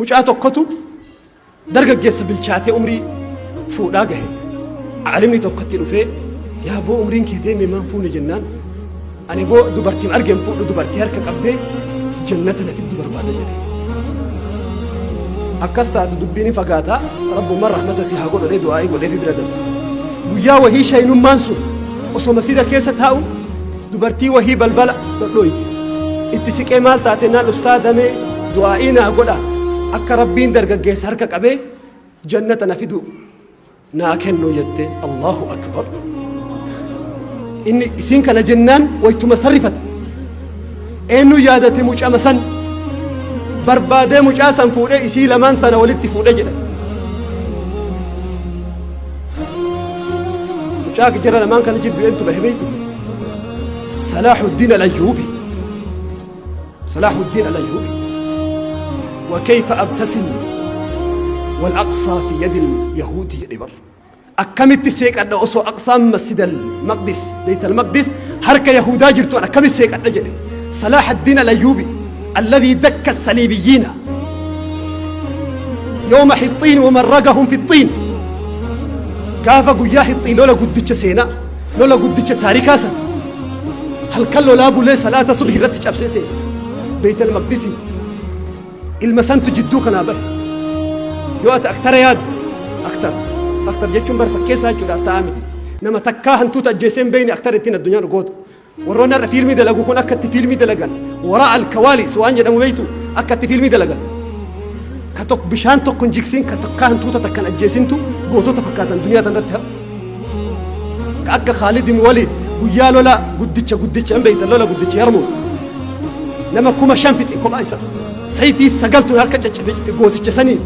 Mucaa tokkotu dargaggeessa bilchaatee umrii fuudhaa gahe. Aalimni tokko itti dhufee, yaa boo, umriin kee deeme, maan fuune jennaan, ani boo dubartiin argeen fuudhu, dubartii harka qabdee jannata na fiddu barbaada jedhe. Akkas taatu dubbiin hin fagaataa, rabbummaan rahmata si haa godhu du'aa'ii godheefi bira darbe. Guyyaa wahii shaynummaan sun osoo masjida keessa taa'u dubartii wahii balbala dhodhooyte. Itti siqee maal taate naan, ustaadamee du'aa'ii naa godha, akka rabbiin dargaggeessa harka qabee jannata na fidu naa kennu jette. Allahu akbar. Inni isiin kana jennaan waytuma sarrifate. Eenyu yaadate? Mucama san barbaadee mucaa san fuudhee isii lamaan tana walitti fuudhee jedhan. Mucaa jara lamaan kana jidduu eentu bahe beeytu? Salaahuddin Al-Ayyuubi. Salaahuddin Al-Ayyuubi. وكيف أبتسم والأقصى في يد اليهود jedhe bar. Akkamitti seeqadha osoo Aqsaan Masjid al-Maqdis, Beyt al-Maqdis harka Yahudaa jirtu, an akkamitti seeqadha jedhe. Salah ad-Din al-Ayyubi الذي دك الصليبيين يوم حطين ومرقهم في الطين. Gaafa guyyaa Hixxiin, lola guddicha seenaa, lola guddicha taarikaa san, halkan lolaa bulee salaata subhi irratti cabsee seene Beyt al-Maqdisii. Ilma santu jidduu kanaa bahe. Yoo ati aktara yaaddu, aktar aktar jechuun bar fakkeessaa jechuudha, ta'aa miti. Nama takkaa hantuuta ajjeesee hin beekne aktar ittiin addunyaan goota. Warroonni har'a fiilmii dalagu kun akka itti fiilmii dalagan, waraa alkawaalis waan jedhamu beektu, akka itti fiilmii dalagan, ka tokko bishaan tokko hin jigsiin, ka takkaa hantuuta takkan ajjeesintu gootota fakkaatan duniyaa tanarratti har'a. Ka akka Khaalid ibn Waliid guyyaa lola guddicha guddicha hin beektan, lola guddicha Yarmuuk, nama 5000 fixe kophaa isaa, sayfii sagaltuun harka caccabe gooticha saniin.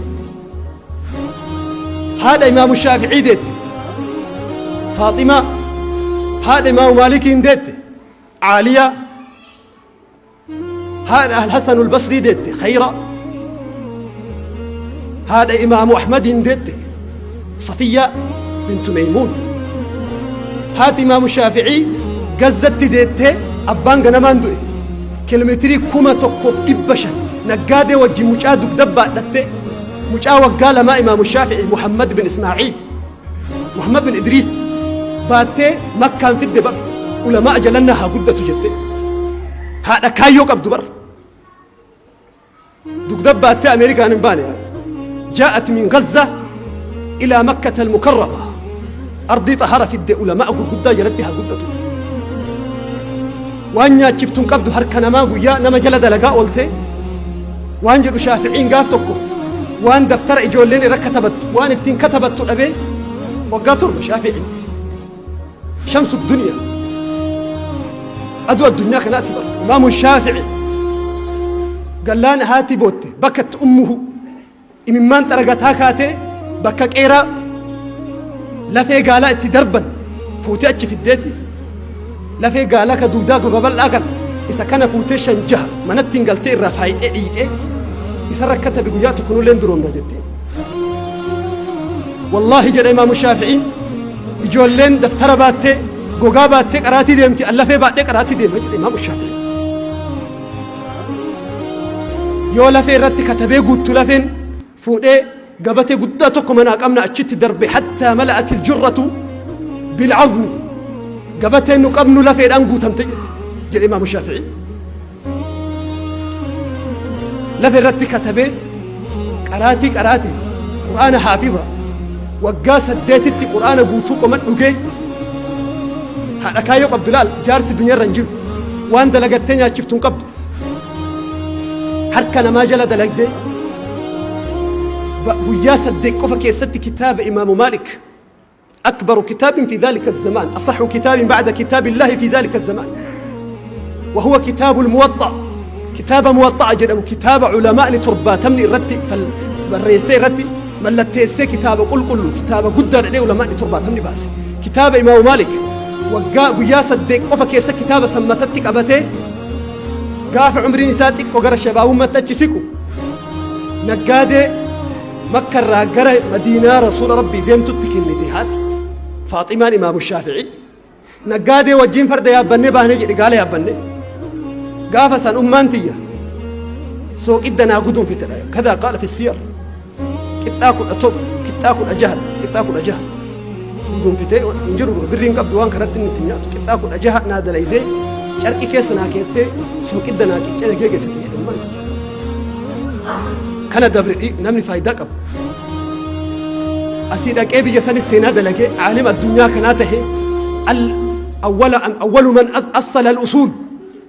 Haadha Imaamu Shaafi'ii deette Faaximaa, haadha Imaamu Maalikiin deette Caaliyaa, haadha Alhasan Albasrii deette Khayra, haadha Imaamu Ahmadiin deette Safiyyaa bintu Meymuun. Haati Imaamu Shaafi'ii Gazzatti deettee abbaan ganamaan du'e. Kiiloomeetirii 1500 naggaadee wajjin mucaa dugda baadhattee, mucaa waggaa 2, Imaamu Shaafi'ii Muhammad bin Ismaa'iil, Muhammad bin Idriis baattee Makkaan fidde bar, ulamaa jalannaa haa guddatu jette. Haadha kaayyoo qabdu bar. Dugda baattee Ameerikaan hin baane. جاءت من غزة إلى مكة المكرمة، أرضي طهارة fidde, ulamaa gurguddaa jalatti haa guddatuuf. Waan nyaachiftuun qabdu, harka namaa guyyaa nama jala dalagaa oolte. Waan jedhu Shaaficiin, gaaf tokko waan daftara ijoolleen irra katabattu, waan ittiin katabattu dhabee waggaa 7. Shaaficiin shamsu duniyaa, aduu addunyaa kanaati bara. Imaamu Shaafici gallaan haati bootte, bakka itti ummuhu imimmaan xaragataa kaatee, bakka qeeraa lafee gaalaa itti darban fuutee achi fiddeeti, lafee gaalaa ka duudaa babal'aa kana, isa kana fuutee shan jaha manatti hin galtee, irraa faayixee dhiixee isa rakkatabe, guyyaa tokko nulleen duroomna jettee. Wallaahi, jedha Imaamu Shaafi'iin, ijoolleen daftara baattee, gogaa baattee qaraatii deemti, an lafee baadhee qaraatii deema jedhe Imaamu Shaafi'iin. Yoo lafee irratti katabee guuttu, lafeen fuudhee gabatee guddaa tokko manaa qabna achitti darbe, hattaa mala'at iljurratu bilcazmi, gabateen nu qabnu lafeedhaan guutamte jette jedhe Imaamu Shaafi'ii. Lafa irratti katabee qaraatii qaraatii Qur'aana haafiza, waggaa 8tti Qur'aana guutuu qoman dhugee. Haadha kaayyoo qabdu laal. Jaarsi duniyaa irra hin jiru, waan dalagattee nyaachiftu hin qabdu, harka namaa jala dalagdee guyyaa 8 qofa keessatti kitaaba Imaamu Maalik, أكبر كتاب في ذلك الزمان، أصح كتاب بعد كتاب الله في ذلك الزمان، وهو كتاب الموطأ، كتاب موطأ jedhamu، kitaaba culamaa'ni 70 irratti barreessee irratti mallatteessee, kitaaba qulqullu, kitaaba guddaa dhadhee ulamaa'ni 70 baase, kitaaba Imaamu Maalik, waggaa guyyaa 8 qofa keessa kitaaba sammatatti qabatee, gaafa umriin isaa xiqqoo gara shabaabummaatti achi siqu, naggaadee Makka irraa gara Madiinaa Rasuula Rabbii deemtutti kennite haati Faaximaan Imaamu Shaafi'ii. Naggaadee wajjin farda yaabbannee baanee jedhe, gaala yaabbannee. Gaafa san ummaan tiyya Sooqidda naa guduunfite dha. Kadaa qaala fi siyar. Qixxaa 17, qixxaa 16, qixxaa 16 guduunfitee hin jiru, birrii hin qabdu waan kanatti inni ittiin nyaatu. Qixxaa 16 naa dalaydee, carqii keessa naa keettee, sooqidda naa qiccee na geegessite jedhe ummaan tiyya. Kana dabre namni faayidaa qabu. Asii dhaqee biyya sanis seenaa dalagee aalim addunyaa kanaa tahe, awwala awwalu man assala al-usuul,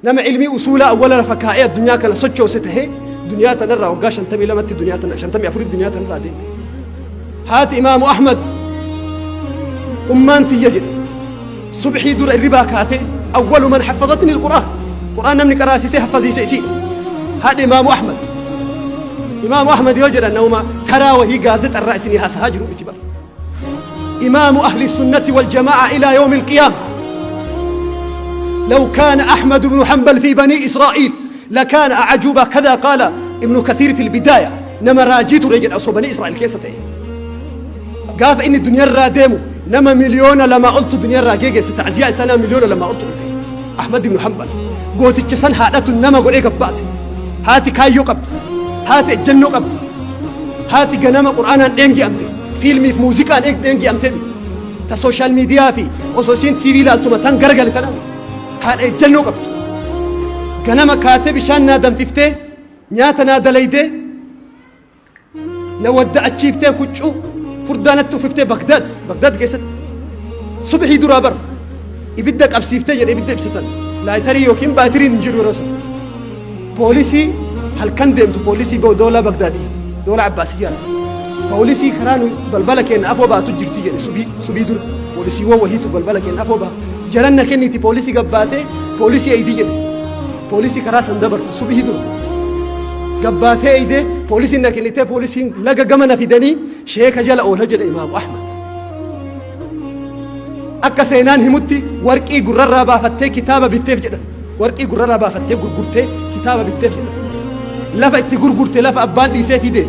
nama ilmii usuulaa awwala lafa kaa'ee addunyaa kana sochoose tahee, duniyaa tanarraa waggaa 52tti, duniyaa tana 54tti duniyaa tanarraa deeme. Haati Imaamu Ahmad, ummaan tiyya jedhe, subxii dura irribaa kaatee, awwalu man haffadatni alqur'aan, qur'aan namni qaraasisee haffaziise isiidha. Haadha Imaamu Ahmad. Imaamu Ahmad yoo jedhan namuma taraa wahii gaazexarraa isinii haasahaa jiru miti bara. إمام أهل السنة والجماعة إلى يوم القيامة. لو كان أحمد بن حنبل في بني إسرائيل لكان أعجوبة، كذا قال ابن كثير في البداية. Nama raajii ture jedha osoo banii Israa'el keessa ta'e. Gaafa inni duniyaarraa deemu nama 2 miliyoona oltu duniyaarraa geegesse. Ta'ziyaa isaa nama 2 miliyoona oltu dhufe. Ahmad ibn Hanbal gooticha san haadhatu nama godhee gabbaase. Haati kaayyoo qabdu, haati ejjennoo qabdu, haati ganama qur'aanaan dheengi'amte, fiilmiif muuziqaan dheengi'amte miti. Ta social media fi osoo isiin TV ilaaltuma tan garagale tana miti. Haadha ejjennoo qabdu. Ganama kaatee bishaan naa danfiftee, nyaata naa dalaydee, na wadda'achiiftee, huccuu furdaa natti uffiftee, Bagdaad keessatti subhii duraa bar ibidda qabsiiftee jedhe. Ibidda ibsatan, lighter yookiin baatiriin hin jiru yeroo sana. Poolisii halkan deemtu, poolisii doolaa Bagdaadii, doola Abbaasiyyaa, poolisii karaa nu balbala keenya afoo baatu jirti jedhe. Subii dura poolisiiwwan wahiitu balbala keenya afoo baa jalan na kenniti. Poolisii gabbaatee poolisii eeydi jedhe. Poolisii karaa san dabartu subii dura gabbaatee eeydee, poolisiin na kennitee, poolisiin laga gama na fidanii sheeka jala oola jedhe Imaamu Ahmad. Akka seenaan himutti warqii gurrarraa baafattee kitaaba bitteef jedhan. Warqii gurrarraa baafattee gurgurtee kitaaba bitteef jedhan. Lafa itti gurgurte, lafa abbaan dhiisee fide.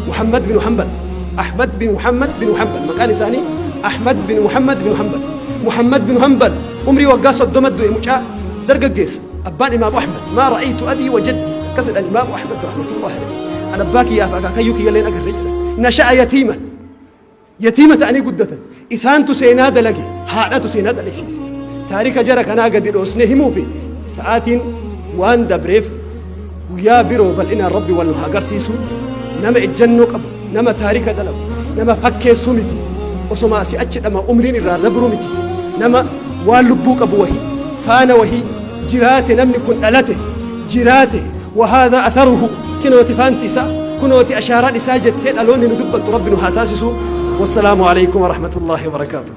Muhammad bin Hanbal, Ahmad bin Muhammad bin Hanbal, maqaan isaanii Ahmad bin Muhammad bin Hanbal. Muhammad bin Hanbal umrii waggaa 30 du'e, mucaa dargaggeessa. Abbaan Imaamu Ahmad, "ما رأيت أبي وجدي" akkas jedhan Imaamu Ahmad رحمة الله عليه. An abbaa kiyyaaf akaakayyuu kiyyalleen agarre jedhan. نشأ يتيما, yatiima ta'anii guddatan. Isaantu seenaa dalage, haadhatu seenaa dalagsiise. Taarika jara kanaa gadi dhoosnee himuufi sa'aatiin waan dabreef, guyyaa biroo bal'inaan Rabbi wal nu haa agarsiisu. Nama ejjannoo qabu, nama taarika dalagu, nama fakkeessuu miti, osoma asii achi dhama umriin irraa dabruu miti, nama waan lubbuu qabu wahii faana wahii jiraate. Namni kun dhalate, jiraate, وهذا أثره, kinooti faanti isaa, kunooti ashaaraan isaa jettee dhaloonni nu dubbattu Rabbi nu haa taasisu. والسلام عليكم ورحمة الله وبركاته.